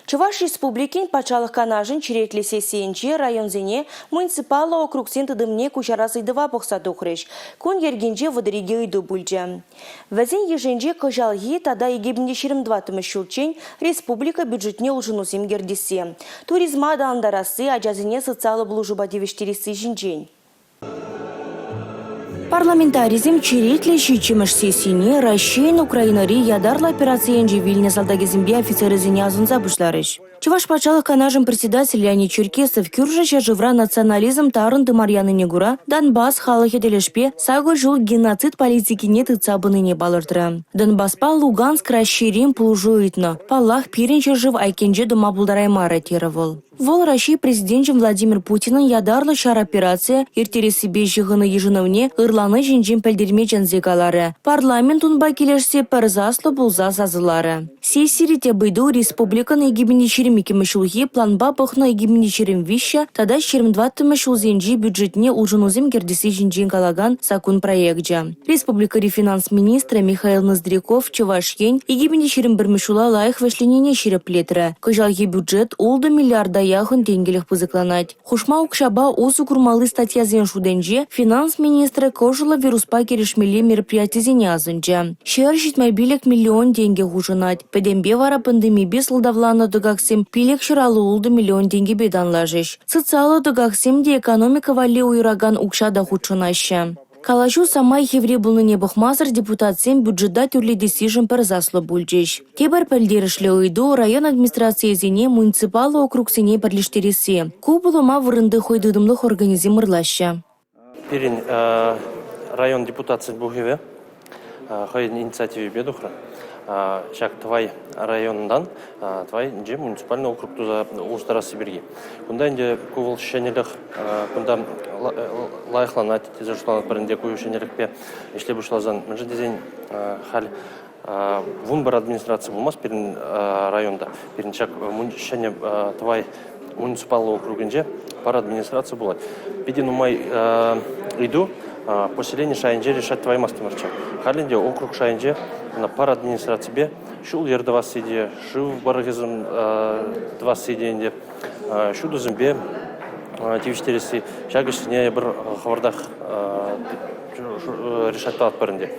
Чӑваш Республикин Патшалӑх Канашӗн черетлӗ сессийӗнче районсене муниципаллӑ округсен тытӑмне куҫарас ыйтӑва пӑхса тухрӗҫ. Кун йӗркинче 32 ыйту пулчӗ. Вӗсен йышӗнче кӑҫалхи тата 2024-мӗш ҫулччен республика бюджетне улшӑнусем кӗртесси, туризма аталантарасси, ачасене социаллӑ пулӑшупа тивӗҫтересси ҫинчен. Парламентарисем черетлӗ ҫиччӗмӗш сессине Раҫҫейӗн Украинӑри ятарлӑ операцийӗнче вилнӗ салтакӗсемпе офицерӗсене асӑнса пуҫларӗҫ. Чӑваш Патшалӑх Канашӗн председателӗ Леонид Черкесов кӳршӗ ҫӗршывра национализм тарӑн тымар янине кура Донбасс халӑхӗ тӗлӗшпе сакӑр ҫул геноцид политикине тытса пынине палӑртрӗ. Донбаспа Луганск Раҫҫейрен пулӑшу ыйтнӑ. Паллах, пирӗн ҫӗршыв айккинче тӑма пултараймарӗ, терӗ вӑл. Вӑл Раҫҫей Президенчӗн Владимир Путинӑн ятарлӑ ҫар операцийӗ ирттерессипе ҫыхӑннӑ йышӑнӑвне ырлани ҫинчен пӗлтерме чӗнсе каларӗ. Парламент унпа килӗшсе пӗр саслӑ пулса сасӑларӗ. Сессири тӗп ыйту республикӑн 2022 ҫулхи планпа пӑхнӑ 2023 тата 24-мӗш ҫулсенчи бюджетне улшӑнусем кӗртесси ҫинчен калакан саккун проекчӗ. Республикӑри финанс министрӗ Михаил Ноздряков Чӑваш Ен 2021 ҫула лайӑх вӗҫленине ҫирӗплетрӗ. Кӑҫалхи бюджет 6 миллиарда яхӑн тенкӗлӗх пысӑкланать. Хушма укҫапа усӑ курмалли статьясен шутӗнче финанс министрӗ кӑшӑллӑ вируспа кӗрешмелли мероприятисене асӑнчӗ. 175 миллион тенкӗ хушӑнать. Пӗтӗмпе вара пандемипе сӑлтавланӑ тӑкаксем 556 миллион тенкӗпе танлашӗҫ. Социаллӑ тӑкаксем те экономика валли уйӑракан укҫа та хутшӑнаҫҫӗ. Калаҫу самай хивре пулнине пӑхмасӑр депутатсем бюджета тӳрлетессишӗн пӗр саслӑ пулчӗҫ. Тепӗр пӗлтерӗшлӗ ыйту – район администрацийӗсене муниципаллӑ округсене пӗрлештересси. Ку пулӑма вырӑнти хӑй тытӑмлӑх органӗсем ырлаҫҫӗ. Пирӗн район депутатсен пухӑвӗ хӑйӗн инициативипе тухрӗ. Ҫак Тӑвай районтан Тӑвайӗнче муниципальный округ туса улӑштарасси пирки. Кунта ӗнтӗ ку вӑл ҫӗнӗлӗх, кунта лайӑхланать тесе шутланатпӑр ӗнтӗ ку ҫӗнӗлӗхпе ӗҫле пуҫласан. Мӗншӗн тесен халь 11 администраци пулмасть пирӗн районта. Пирӗн ҫак ҫӗнӗ Тӑвай муниципаллӑ округӗнче пӗр администраци пулать. Питӗ нумай ыйту поселени шайӗнче решать тӑваймастӑмӑрччӗ. Халь ӗнтӗ округ шайӗнче пӗр администраципе ҫул-йӗр тӑвасси те, шыв пӑрӑхӗсем тӑвасси те ӗнтӗ, ҫутӑсемпе тивӗҫтересси. Ҫак ӗҫсене эпир хӑвӑртах решать тӑватпӑр ӗнтӗ.